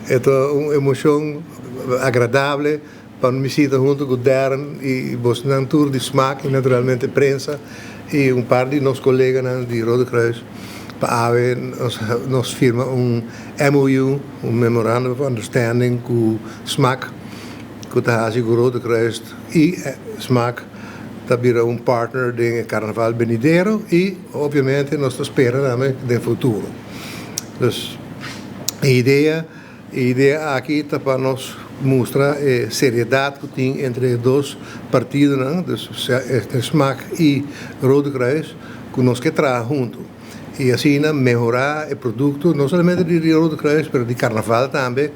E ta un emocion agradabel pa mi sinta hunto cu Darren y bosnan tur di SMAC y naturalmente prensa y un par di nos coleganan di Rode Kruis pa awe nos firma un MOU, un Memorandum of Understanding, cu SMAC, cu ta haci cu Rode Kruis y SMAC ta bira un partner den Carnaval venidero y obviamente nos ta spera tambe den futuro. Dus e idea aki ta pa nos mustra e seriedad cu tin entre dos partidonan, dus SMAC y Rode Kruis, cu nos kier traha hunto. Y asina mehora e producto, no solamente di Rode Kruis, pero di Carnaval tambe,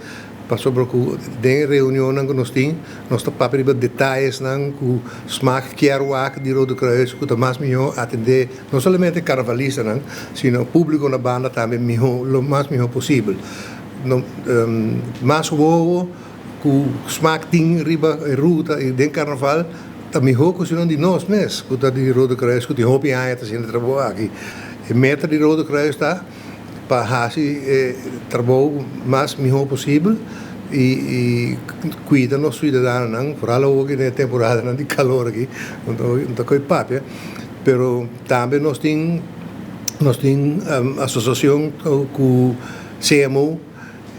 pasobra cu den reunion cu nos tin, nos ta papia riba detayenan cu SMAC kier wak di Rode Kruis, cu ta mas miho atende no solamente carnavalistanan, sino publico na banda tambe miho, lo mas miho posibel. No, mas wowo cu SMAC tin riba ruta y den Carnaval, ta miho cu di nos mes, cu ta di Rode Kruis, cu tin hopi aña ta haciendo trabou aki. E meta di Rode Kruis ta pa haci trabou mas miho posibel y cuida nos ciudadanonan, vooral awor den temporada di calor aki, anto no ta papia, pero tambe nos tin asociacion cu CMO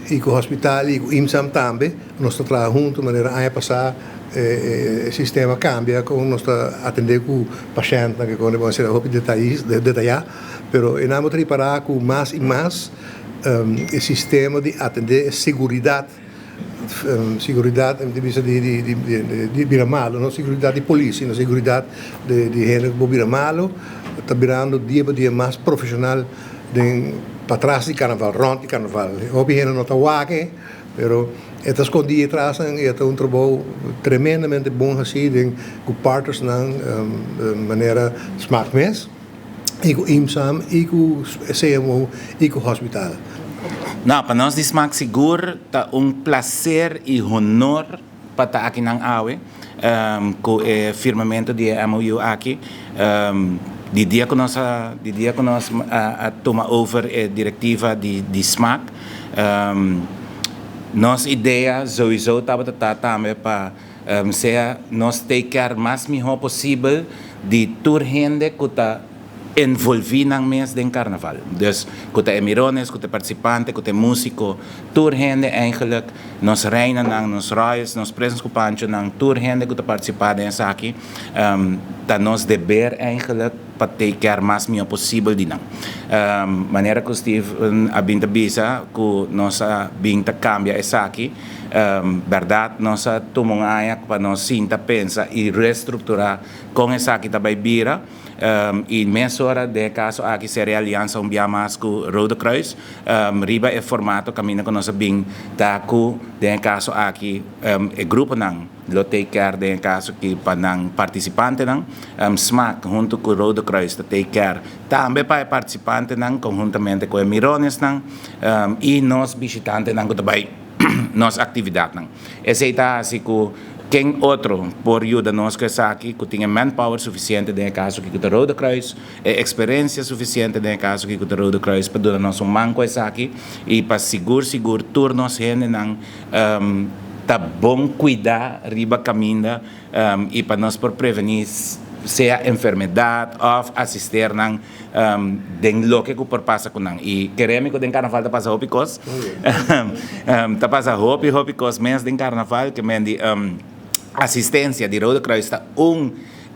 y cu hospital y cu IMSAM tambe, nos ta trahando hunto, manera aña pasa e sistema a cambia, cu nos ta atende cu pashent, cu no bay ser hopi detaya, pero nos a ripara cu mas y mas e sistema di atende seguridad, seguridad di bista di bira malo, no seguridad di polis, no seguridad di hende cu bira malo, ta birando dia pa dia mas profesional den patras di Carnaval, rond di Carnaval. Hopi hende no ta wak e, pero ta scondi atras y ta un trabou tremendamente bon asina, den cu partnersnan manera SMAC mes, y cu IMSAM, y cu CMO, y cu hospital. No, pa nos di SMAC sigur ta un placer y honor pa ta aki nan awe, cu e firmamento di MOU aki. Di dia cu nos a tuma over e directiva di SMAC, nos idea sowieso tabata tambe pa sea nos take care mas miho posibel di tur hende cu ta envolvi nan mes den Carnaval. Dus cu ta mirones, cu ta participante, cu ta musico, tur hende eigenlijk, nos reinanan, nos royals, nos prins cu panchonan, tur hende cu ta participa den esaki, ta nos deber eigenlijk pa take care mas miho posibel di nan. Manera cu Steve a bin ta bisa cu nos a bin ta cambia esaki, berdad, nos a tuma un aña pa nos sinta pensa y reestructura con esaki ta bay bira. Y mesora den caso aki sera aliansa un bia mas cu Rode Kruis, riba e formato caminda cu nos bin ta cu den caso aki e gruponan lo take care den caso cu pa nan participantenan, SMAC hunto cu Rode Kruis ta take care tambe pa e participantenan conhuntamente cu e mironesnan y nos bishitantenan cu ta bay nos actividadnan. Esey ta asina cu ken otro por yuda nos cu esaki, cu tin manpower suficiente den caso cu e Rode Kruis, e experiencia suficiente den caso cu e Rode Kruis pa duna nos un man cu esaki y pa sigur sigur tur nos hendenan ta bon cuida riba caminda y pa nos por preveni sea enfermedad of asisti nan den loke cu por pasa cu nan. Y kere mi cu den Carnaval ta pasa hopi cos. Ta pasa hopi hopi cos mes den Carnaval kiermen di asistencia di Rode Kruis ta un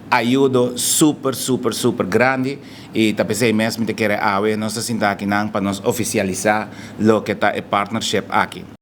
ayudo super super super grandi y ta p'esey mes mi ta kere awe nos a sinta aki nan pa nos oficialisa loke ta e partnership aki.